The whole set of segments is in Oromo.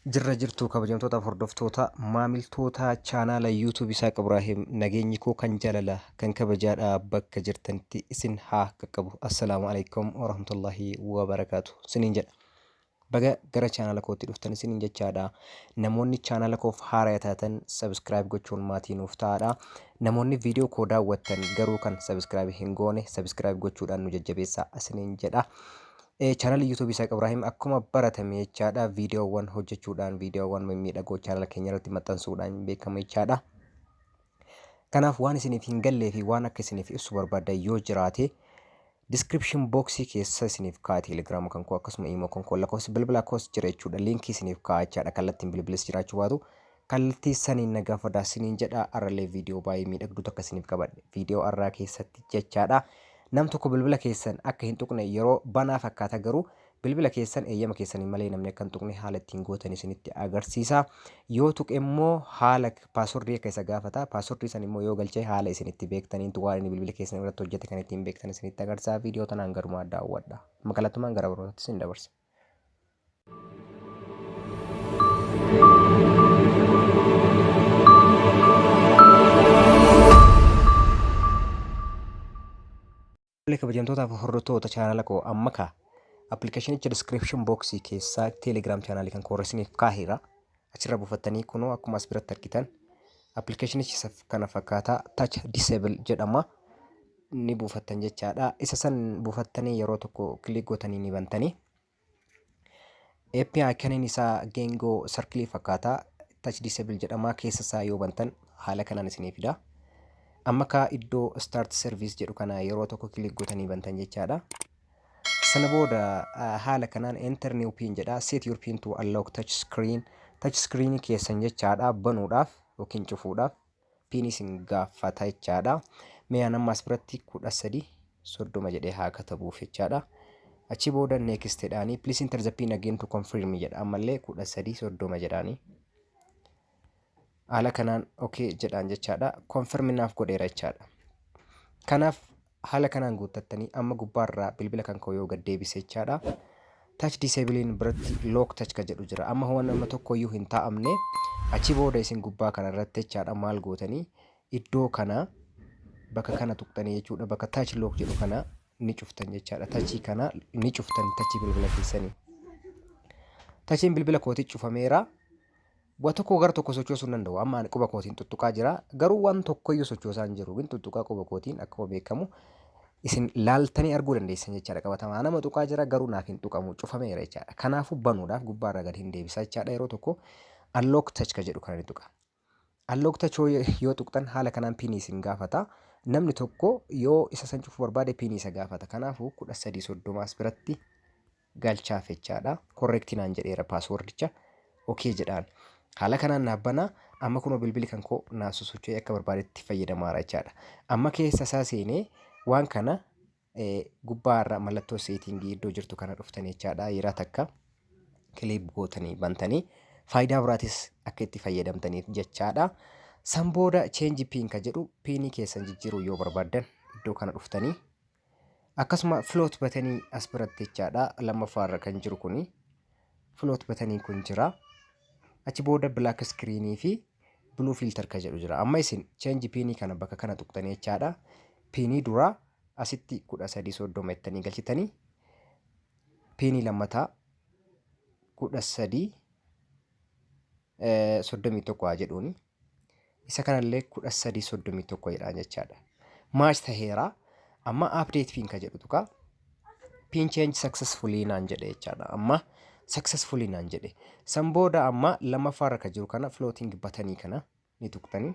Jirra jirtu, kabajamtootaaf hordoftoota, maamiltoota chaanaala YouTube Isaaq Ibraahim, nageenyi koo kan jaalala kan kabajaadha bakka jirtanitti isin haa qaqqabu. Assalaamu alaikum warahmatullahi wabarakaatu isiniin jedha. Baga gara chaanaala kootti dhuftan isiniin jechaadha. Namoonni chaanaala koof haaraa taatan subscribe gochuun maatii nuuf ta'aadha. Namoonni viidiyoo koo daawwattan garuu kan subscribe hin goone, subscribe gochuudhaan nu jajjabeessaa isiniin jedha. Chaanalli YouTube Isaaq Ibraahim akkuma baratame jechaadha, viidiyoowwan hojjechuudhaan, viidiyoowwan mimmiidhagoo chaanala keenya irratti maxxansuudhaan beekamu jechaadha. Kanaaf waan isiniif hin gallee fi waan akka isiniif ibsu barbaaddan yoo jiraate, description box keessa isiniif kaa'a. Telegram kan koo, akkasuma imo kan koo, lakkoofsi bilbilaa koos jira jechuudha. Liinkii isiniif kaa'a jechaadha. Kallattiin bilbilis jiraachuu baatu kallattii saniin na gaafadhaa isiniin jedha. Arrallee viidiyoo baay'ee miidhagduu takka isiniif qabadhe viidiyoo arraa keessatti jechaadha. Nam tokko bilbila keessan akka hin tuqne, yeroo banaa fakkaata garuu bilbila keessan eeyyama keessanii malee namni akka hin tuqne haala ittiin gootan isinitti agarsiisa. Yoo tuqe immoo haala passwordii akka isa gaafata. Passwordii san immoo yoo galchee haala isin itti beektaniintu waan inni bilbila keessan irratti hojjete kan ittiin beektan isinitti agarsiisa. Viidiyoo tanaan garumaa daawwadha. Kallattumaan gara barnootaatti isin dabarsa. Kabajamtootaaf hordoftoota chaanala koo, amma kaa appilikeeshinicha description box keessaa Telegram chaanaalii kan koorra isiniif kaaheera. Achirra buufattanii kunoo akkuma as biratti argitan appilikeeshinichi kana fakkaataa Touch Disable jedhama. Ni buufattan jechaadha. Isa san buufattanii yeroo tokko click gootanii ni bantanii. API kanin isaa geengoo sarkilii fakkaata. Touch Disable jedhama. Keessa isaa yoo bantan haala kanaan isinii fida. Amma kaa iddoo Start Service jedhu kana yeroo tokko click gootanii bantan jechaadha. Sana booda haala kanaan Enter new pin jedha. Set your pin to unlock touch screen. Touch screen keessan jechaadha, banuudhaaf yookiin cufuudhaaf pin isin gaafata jechaadha. Mee an amma as biratti 1330 jedhee haa katabuuf jechaadha. Achi booda Next jedhaanii, Please enter the pin again to confirm jedha. Ammallee 1330 jedhaanii. Haala kanaan okay jedhaan jechaadha. Confirm naaf godheera jechaadha. Kanaaf haala kanaan guuttattanii amma gubbaarraa bilbila kan koo yoo gad deebise jechaadha. Touch disableiin biratti Lock touch ka jedhu jira. Amma waan nama tokkoyyuu hin taa'amne. Achi booda isin gubbaa kana irratti jechaadha maal gootanii, iddoo kana bakka kana tuqxanii jechuudha. Bakka Touch lock jedhu kana ni cuftan jechaadha. Touchii kana ni cuftan, touchii bilbila keessanii. Touchiin bilbila kootii cufameera. Waa tokko gara tokko sochoosuu hin danda'u. Amma ani quba kootiin tuttuqaa jira. Garuu waan tokkoyyuu sochoosaa hin jiru. Hin tuttuqaa quba kootiin, akkuma beekamu isin laaltanii arguu dandeessan jechaadha qabatamaa. Nama tuqaa jira garuu naaf hin tuqamu, cufameera jechaadha. Kanaafuu banuudhaaf gubbaarraa gad hin deebisa jechaadha. Yeroo tokko Unlock touch ka jedhu kana ni tuqa. Unlock touch yoo tuqxan haala kanaan piinii isin gaafata. Namni tokko yoo isa san cufuu barbaade piinii isa gaafata. Kanaafuu 1330 as biratti galchaaf jechaadha. Correct naan jedheera passwordicha. Okay jedhaan. Haala kanaan naaf banaa. Amma kunoo bilbili kan koo naa sosocho'ee akka barbaadetti fayyadamaara jechaadha. Amma keessa isaa seenee waan kana gubbaa irra mallattoo settingii iddoo jirtu kana dhuftanii jechaadha. Yeroo takka click gootanii bantanii faayidaa biraatis akka itti fayyadamtaniif jechaadha. San booda Change pin ka jedhu, piinii keessan jijjiiruu yoo barbaaddan iddoo kana dhuftanii, akkasuma float buttonii as biratti jechaadha, lammaffaa irra kan jiru kuni float buttonii kun jira. Achi booda black screenii fi blue filter ka jedhu jira. Amma isin change piinii kana bakka kana tuqxanii jechaadha. Piinii duraa asitti 1330 jettanii galchitanii, piinii lammataa 1331 haa jedhuuni. Isa kanallee 1331 jedhaan jechaadha. Match taheera. Amma Update pin ka jedhu tuqa. Pin change successfully naan jedhe jechaadha. Amma successfully naan jedhe. San booda amma lammaffaarra ka jiru kana, floating buttonii kana ni tuqxanii.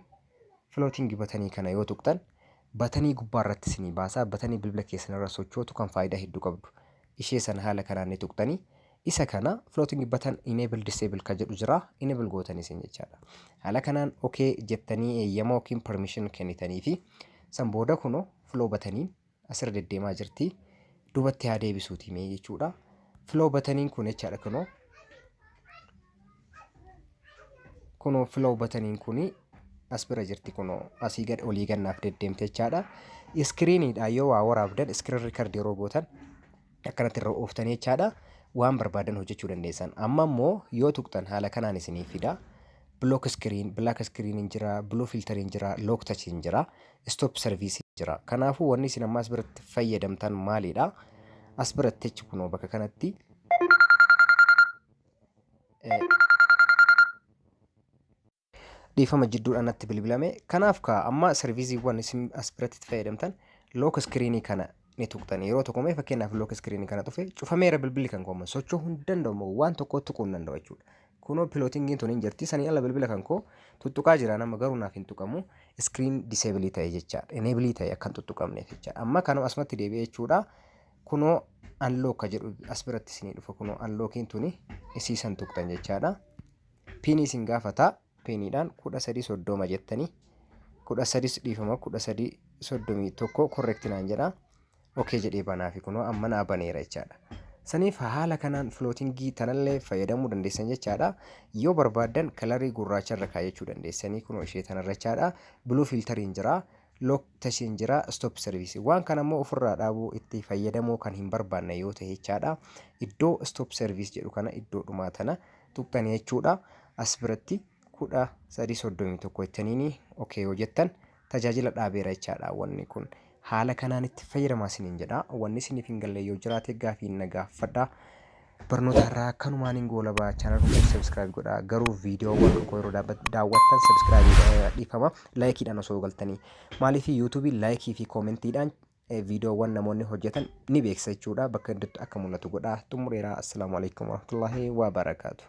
Floating buttonii kana yoo tuqxan buttonii gubbaa irratti isinii baasaa. Buttonii bilbila keessan irra sochootu kan faayidaa hedduu qabdu. Ishee sana haala kanaan ni tuqxanii. Isa kana floating button enable disable ka jedhu jira. Enable gootanii isin jechaadha. Haala kanaan okay jettanii eeyyama yookiin permission kennitanii fi san booda kunoo flow buttoniin asirra deddeemaa jirti. Duubatti haa deebisuuti mee jechuudha. Flow buttoniin kun jechaadha, kunoo flow buttoniin kun as bira jirti, kunoo asii gad olii gannaaf deddeemte jechaadha. Iskiriiniidha yoo waa waraabdan, screen record yeroo gootan akkanatti irra ooftanii jechaadha. Waan barbaadan hojjechuu dandeessan. Amma immoo yoo tuqxan haala kanaan isinii fida. Block screen, black screen hin jira, blue filter hin jira, lock touch hin jira, stop service hin jira. Kanaafuu wanni isin amma as biratti fayyadamtan maalidha? As biratti jechi kunoo bakka kanatti dhiifama, jidduudhaan natti bilbilame. Kanaaf kaa amma serviceiiwwan isin as biratti itti fayyadamtan lock screenii kana ni tuqxan. Yeroo tokko mee fakkeenyaaf lock screenii kana tufe, cufameera. Bilbilli kan koo socho'uu hin danda'u, waan tokko tuquu hin danda'u jechuudha. Kunoo floatingiin tun hin jirti. Sanii ala bilbila kan koo tuttuqaa jira nama, garuu naaf hin tuqamu. Screen disable ta'e jechaadha. Enable ta'e akka hin tuttuqamneef jechaadha. Amma kanuma asumatti deebi'ee jechuudha. Kunoo unlock ka jedhu as biratti isinii dhufa. Kunoo unlockiin tuni isiisan tuqxan jechaadha. PINii isin gaafata. PINiidhaan 1330 jettanii, 13, dhiifama, 1331, correct naan jedha. Okay jedhee banaa fi kunoo amma naa baneera jechaadha. Saniif haala kanaan floatingii tanallee fayyadamuu dandeessan jechaadha. Yoo barbaaddan colorii gurraacha irra kaayachuu dandeessanii, kunoo ishee tanarra jechaadha. Blue filteriin jira. Lock touchiin jira. Stop service. Waan kana immoo ofirraa dhaabuu, itti fayyadamuu kan hin barbaanne yoo ta'e jechaadha. Iddoo stop service jedhu kana, iddoo dhumaa tana tuqxanii jechuudha. As biratti 1331 jettaniini okay yoo jettan tajaajila dhaabeera jechaadha wanni kun. Haala kanaan itti fayyadamaa isiniin jedha. Wanni isiniif hin galle yoo jiraate gaafii na gaafadha. Barnoota irraa akkanumaan hin goolabaa. Channel kun subscribe godha. Garuu viidiyoowwan koo yeroo daawwattan subscribe, dhiifama, likeiidhaan osoo galtanii. Maaliif? YouTubeii likeii fi commentiidhaan viidiyoowwan namoonni hojjetan ni beeksisa jechuudha. Bakka hedduutti akka mul'atu godha. Xumureera. Assalaamu alaikum warahmatullahi wabarakaatu.